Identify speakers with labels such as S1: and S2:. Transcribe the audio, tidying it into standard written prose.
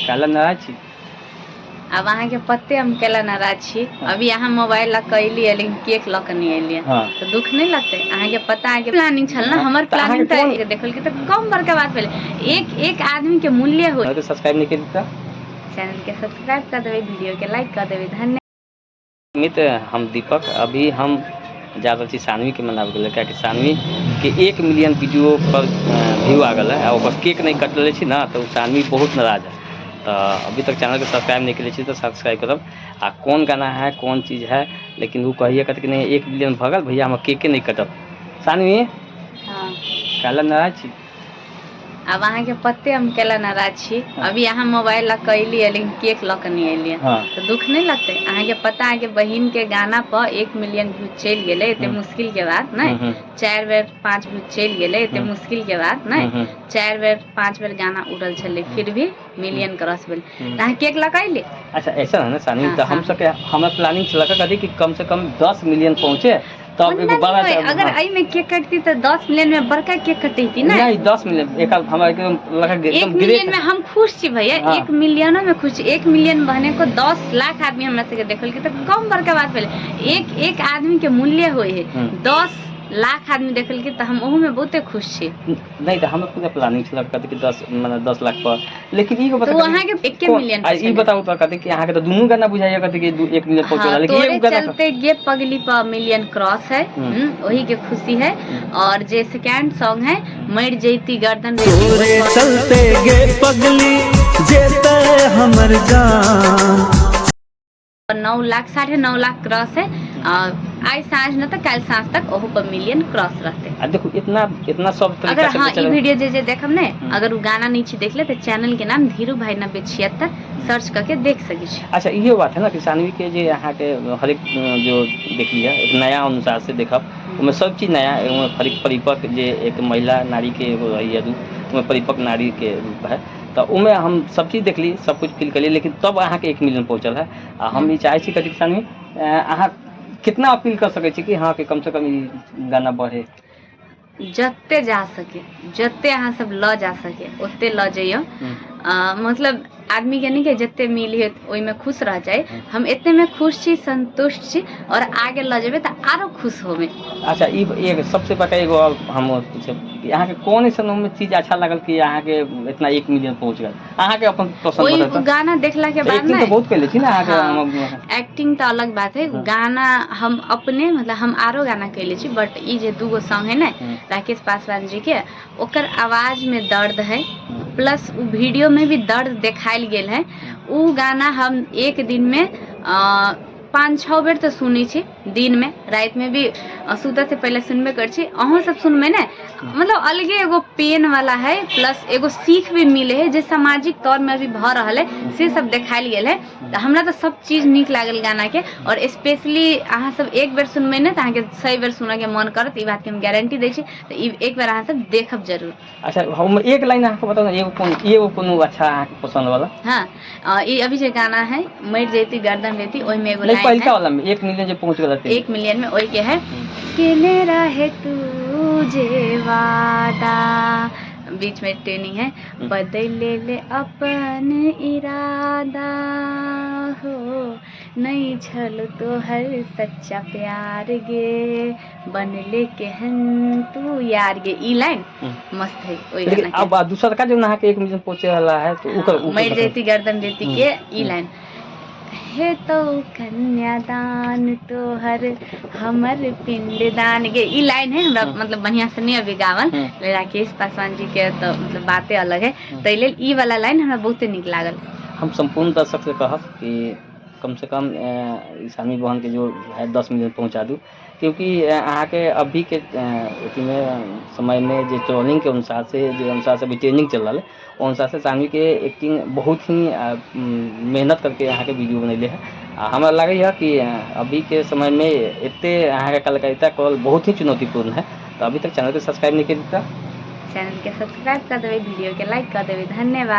S1: काला नाराज छी?
S2: आब अहाँके पते हम केला नाराज छी। अभी अहाँ मोबाइल लऽ कऽ एलियै लेकिन केक लऽ कऽ नहि एलियै। तऽ दुख नहि लगतै अहाँके? पता अहाँके प्लानिंग छल ने, हमर
S1: तऽ अहाँके
S2: प्लानिंग तऽ
S1: कोन
S2: देखल तऽ कम बड़का बात भेलै, एक एक आदमी के मूल्य होइ।
S1: सब्सक्राइब नहि केली तऽ
S2: चैनल के सब्सक्राइब कर देबै, वीडियो के लाइक कर देबै। धन्यवाद।
S1: मित्र, हम दीपक। अभी हम जा रहल छी सानवी के मनाबैके लेल, कियाकि सानवी के 1 मिलियन वीडियो पर व्यू आ गेल है आ ओकर केक नहि कटले छी ने, तऽ ओ सानवी बहुत नाराज है। तऽ अभी तक चैनलके सब्सक्राइब नहि केले छी तऽ सब्सक्राइब करब। आ कोन गाना है, कोन चीज है, लेकिन ओ कहिए कहते कि नहि, 1 मिलियन भऽ गेल भैया, हमर केके नहि कटल। सानवी। काला नाराज छी?
S2: आब अहाँके पते हम केला नाराज छी। अभी अहाँ मोबाइल लऽ कऽ एलियै लेकिन केक लऽ कऽ नहि एलियै। तऽ दुख नहि लगतै अहाँके? पता अहाँके बहिन के गाना पर 1 मिलियन व्यू चलि गेलै एते मुश्किल के बाद नहि? चारि बेर पाँच व्यू चलि गेलै एते मुश्किल के बाद नहि? चारि बेर पाँच बेर गाना उड़ल छलै, फिर भी मिलियन क्रॉस भेल। तऽ अहाँ केक लऽ कऽ एली?
S1: अच्छा, ऐसा है ना सानवी, तऽ हम सबके हमर प्लानिंग छलक कथी कि कम से कम 10 मिलियन पहुँचे तब एगो
S2: ओना
S1: बड़ा
S2: नहि होय। अगर एहिमे केक कटती तऽ 10 मिलियन में बड़का केक कटैती ने।
S1: नहीं, 10 मिलियन एक हमरा एकदम लगा
S2: एक
S1: एकदम
S2: मिलियन
S1: ग्रेट।
S2: में हम खुश छी भैया। 1 मिलियनो में खुश छी। 1 मिलियन बने को 10 लाख आदमी हमरा सबके देखल तऽ कम बड़का बात भेलै? एक एक आदमी के मूल्य होइ है। 10 लाख आदमी देखल तऽ हम ओहू में बहुते खुश छी।
S1: नहीं, तऽ हमर पूरा प्लानिंग छलक कथी कि 10, मतलब 10 लाख पर, लेकिन ई
S2: तऽ ओ अहाँके एके मिलियन
S1: आ
S2: पर
S1: ई
S2: छलै।
S1: बताउ तऽ कथी कि अहाँके तऽ दुनू गाना बुझाइया कथी कि 1 मिलियन पहुँचे, लेकिन
S2: तोरे
S1: एगो गाना
S2: चलते गे पगली पर मिलियन क्रॉस है। वही के खुशी है। और जे सेकेंड सॉन्ग है मर जैती गर्दन रैती,
S3: तोरे
S2: ओहि पर
S3: चलते गे पगली जेते हमर जान।
S2: 9 लाख, 9.5 लाख क्रॉस है। आइ साँझ न तऽ काल्हि साँझ तक ओहू पर मिलियन क्रॉस रहते।
S1: आ देखू, इतना इतना सब तरीका
S2: अगर
S1: से
S2: हाँ, ई
S1: बेचारा
S2: वीडियो जे जे देखब ने, अगर उ गाना नहीं छी देखले तऽ चैनल के नाम धीरू भाई 9076 सर्च करके देख सकै छी।
S1: अच्छा, इहो बात है ना कि सानवी के जे अहाँके हरेक जो देखली है, एक नया अनुसार से देखब, ओहिमे सब चीज नया। ओहिमे परिपक्व जे एक महिला नारी के एगो रहैया रूप, ओहिमे परिपक्व नारी के रूप है। तऽ ओहिमे हम सब चीज देखली, सब कुछ फील करी, लेकिन तब अहाँके 1 मिलियन पहुँचल है। आ हम ई चाहै छी कथी कि सानवी, अहाँ कितना अपील कर सकै छी कि हाँ, कि कम से कम ई गाना बढ़े?
S2: जते जा सके, जते अहाँ सब लऽ जा सके, ओते लऽ जइयौ। मतलब आदमी के नहीं के जते मिली है ओहिमे खुश रह जाए। हम एते में खुश छी, संतुष्ट छी और आगे लऽ जेबै तऽ आरो खुश होबै।
S1: अच्छा, ई एक सबसे बड़का एगो और हम पूछब कि अहाँके कोन ऐसन ओहिमे चीज अच्छा लागल कि अहाँके इतना 1 मिलियन पहुँच गेल, अहाँके अपन पसंद?
S2: ओहि
S1: बताउ।
S2: गाना देखला के बाद
S1: एक्टिंग
S2: ने
S1: तऽ बहुत कैले छी ने अहाँके।
S2: एक्टिंग तऽ अलग बात है। गाना हम अपने, मतलब हम आरो गाना कैले छी, बट ई जे दूगो सॉन्ग है ने, राकेश पासवान जी के, ओकर आवाज में दर्द है, प्लस उ वीडियो में भी दर्द देखायल गेल है। उ गाना हम एक दिन में 5-6 बेर तऽ सुनै छी दिन में, राति में भी सुतऽ से पहिले सुनबे करै छी। अहूँ सब सुनबै ने, मतलब अलगे एगो पेन वाला है, प्लस एगो सीख भी मिले है। जे सामाजिक तौर में अभी भऽ रहल है से सब देखायल गेल है। तऽ हमरा तऽ सब चीज नीक लागल गाना के और स्पेशली अहाँ सब एक बेर सुनबै ने तऽ अहाँके 100 बेर सुनऽ के मन करत, ई बात के हम गारंटी दै छी। तऽ ई एक बेर अहाँ सब देखब जरूर।
S1: अच्छा, हम एक लाइन अहाँके बताउ ने, एगो कोन, एगो कोनो अच्छा अहाँके पसंद वाला।
S2: हाँ, ई अभी जे गाना है मरि जैती गर्दन रहती, ओहिमे एगो
S1: नहीं,
S2: लाइन
S1: पहिलका
S2: है।
S1: वाला में 1 मिलियन जे पहुँच गेल रहते।
S2: 1 मिलियन में ओहि के है, केने रहे तू जे वादा, बीच में ट्यूनिंग है, बदले ले अपन इरादा हो, नहीं छल तोहर सच्चा प्यार गे, बनले केहन तू यार गे। ई लाइन मस्त है ओहि
S1: लेकिन
S2: गाना के।
S1: अब दूसरका जो अहाँके 1 मिलियन पहुँचे वाला है तो ओकर ओकर
S2: मरि
S1: बताउ।
S2: जैती गर्दन देती के ई लाइन हे, तो कन्यादान तोहर हमर पिंडदान गे, ई लाइन है। हमरा मतलब बढ़िया से नहीं अभी गावल। राकेश पासवान जी के तो मतलब बाते अलग है, ताहि लेल ई वाला लाइन हमरा बहुते नीक लागल।
S1: हम संपूर्ण दर्शक से कहब कि कम से कम ई सानवी बहन के जो है 10 मिलियन पहुँचा दू, क्योंकि अहाँके अभी के अथीमे समय में जे ट्रोलिंग के अनुसार से, जे अनुसार से अभी ट्रेंडिंग चल रहल है, ओ अनुसार से सानवी के एक्टिंग बहुत ही मेहनत करके अहाँके वीडियो बनैले है। आ हमरा लागैए कि अभी के समय में एते अहाँके कलाकारिता करल बहुत ही चुनौतीपूर्ण है। तऽ अभी तक चैनल के सब्सक्राइब नहीं करी तऽ
S2: चैनल के सब्सक्राइब कर देबै, वीडियो के लाइक कर देबै। धन्यवाद।